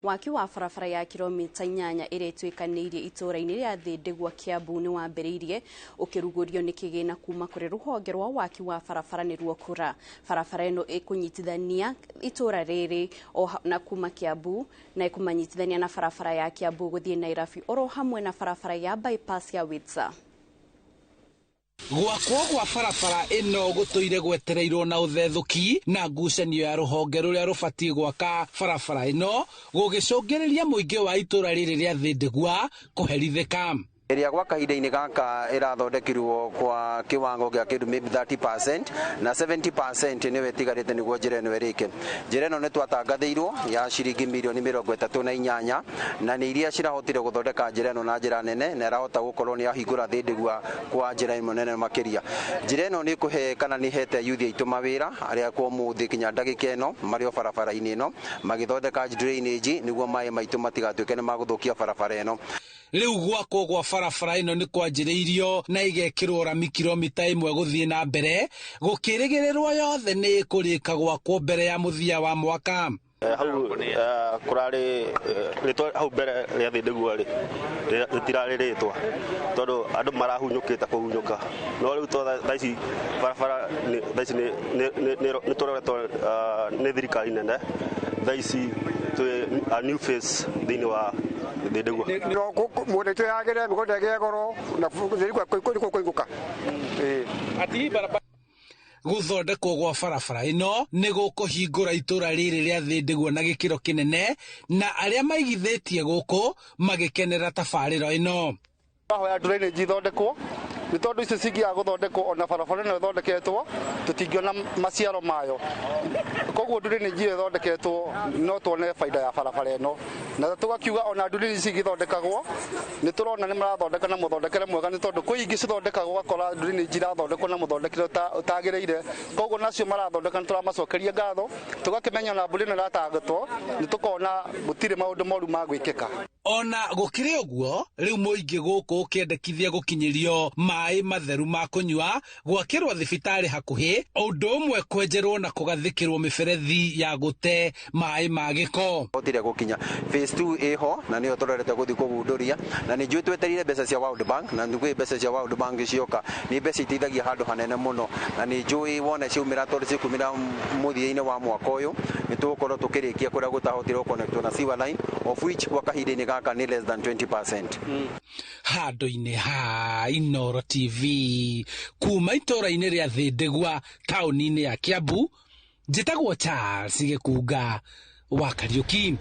Waki wa barabara ya kilomita 8 ĩrĩa ĩtuĩkanĩirie itũũra-inĩ rĩa Thĩndĩgwa Kiambu nĩ wambĩrĩirie ũkĩrugũrio nĩ kĩgĩna kuma kũrĩ rũhonge rwa waki wa barabara nĩruo KURA. Barabara ĩno ĩkũnyitithania itũũra rĩrĩ na kuma Kiambu na ĩkũmanyitithania na barabara ya Kiambu gũthiĩ Nairobi oro hamwe na barabara ya bypass ya Witsa. Gwakwo gwa barabara ĩno gũtũire gwetereirwo na ũthethũki na ngucanio ya rũhonge rũrĩa rũbatiĩ gwaka barabara ĩno gũgĩcũngĩrĩria mũingĩ wa itũũra rĩrĩ rĩa Thĩndĩgwa kũherithĩka. Ĩrĩa gwa kahinda-inĩ gaka ĩrathondekirwo kwa kiwango gĩa kĩndũ maybe 30% na 70% nĩyo ĩtigarĩte nĩguo njĩra ĩno ĩrĩke. Njĩra ĩno nĩ twatangathĩirwo ya ciringi mirioni 38 na nĩ iria cirahotire gũthondeka njĩra ĩno na njĩra nene na ĩrahota gũkorwo nĩ yahingũra Thĩndĩgwa kwa njĩra ĩmwe nene makĩria. Njĩra ĩno nĩ ĩkũhe kana nĩ ĩhete yuthi aitũ mawĩra arĩa kwa ũmũthĩ kinya ndagĩka ĩno marĩ o barabara-inĩ ĩno magĩthondeka drainage nĩguo maĩ maitũ matigatuĩke nĩ magũthũkia barabara ĩno. Rĩu gwakwo gwa barabara ĩno nĩ kwanjĩrĩirio na ĩgekĩrwo rami kilomita 1 gũthiĩ na mbere gũkĩrĩgĩrĩrwo yothe nĩ ĩkũrĩka gwakwo mbere ya mũthia wa mwaka. Hau kũrarĩ rĩtwa hau mbere rĩa Thĩndĩgwa rĩ rĩtirarĩ rĩtwa tondũ andũ marahunyũkĩte kũhunyũka, no rĩu thaa ici barabara thaa ici nĩ tũroretwo nĩ thirikari nene, thaa ici twĩ a new face thĩinĩ wa Thĩndĩgwa. Mũgũnda itũ yagĩre, mĩgũnda ĩgĩe goro na Thĩndĩgwa kũingũka. Gũthondekwo gwa barabara ĩno nĩ gũkũhingũra itũũra rĩrĩ rĩa Thĩndĩgwa na gĩkĩro kĩnene na arĩa maigithĩtie gũkũ magĩkenera tabarĩro ĩno. Tũrahoya drainage ithondekwo nĩ tondũ icio cingĩaga gũthondekwo ona barabara ĩno ĩthondeketwo tũtingĩona maciaro mayo, koguo drainage ĩyo ĩthondeketwo no tuone baida ya barabara ĩno, na tũgakiuga ona drainage ici igĩthondekagwo nĩ tũrona nĩ marathondeka na mũthondekere mwega, nĩ tondũ kwĩ ingĩ cithondekagwo ũgakora drainage irathondekwo na mũthondekere ũtagĩrĩire, koguo nacio marathondeka nĩ tũramacokeria ngatho, tũgakĩmenya ona mbura ĩno ĩratangĩtwo nĩ tũkona gũtirĩ maũndũ moru ma gwĩkĩka. Ona gũkĩrĩ ũguo rĩu mũingĩ gũkũ ũkĩendekithia gũkinyĩrio maĩ matheru ma kũnyua, gwakĩrwo thibitarĩ hakuhĩ, ũndũ ũmwe kwenjerwo na kũgathĩkĩrwo mĩberethi ya gũte maĩ ma gĩko. Hotire gũkinya phase 2 ĩho na nĩyo tũrorete gũthiĩ kũgundũria, na nĩ njũĩ twetereire mbeca cia World Bank, na nĩ mbeca cia World Bank cioka nĩ mbeca iteithagia handũ hanene mũno, na nĩ njũĩ wone ciaumĩra tondũ cikumĩra mũthia-inĩ wa mwaka ũyũ nĩ tũgũkorwo tũkĩrĩkia kũrĩa gũtahotire gũconnectwo na sewer line, of which kwa kahinda-inĩ gaka nĩ less than 20%. Handũ-inĩ ha Inooro TV kuma itũũra-inĩ rĩa Thĩndĩgwa taũni-inĩ ya Kiambu, njĩtagwo Charles Gĩkunga wa Kariũki.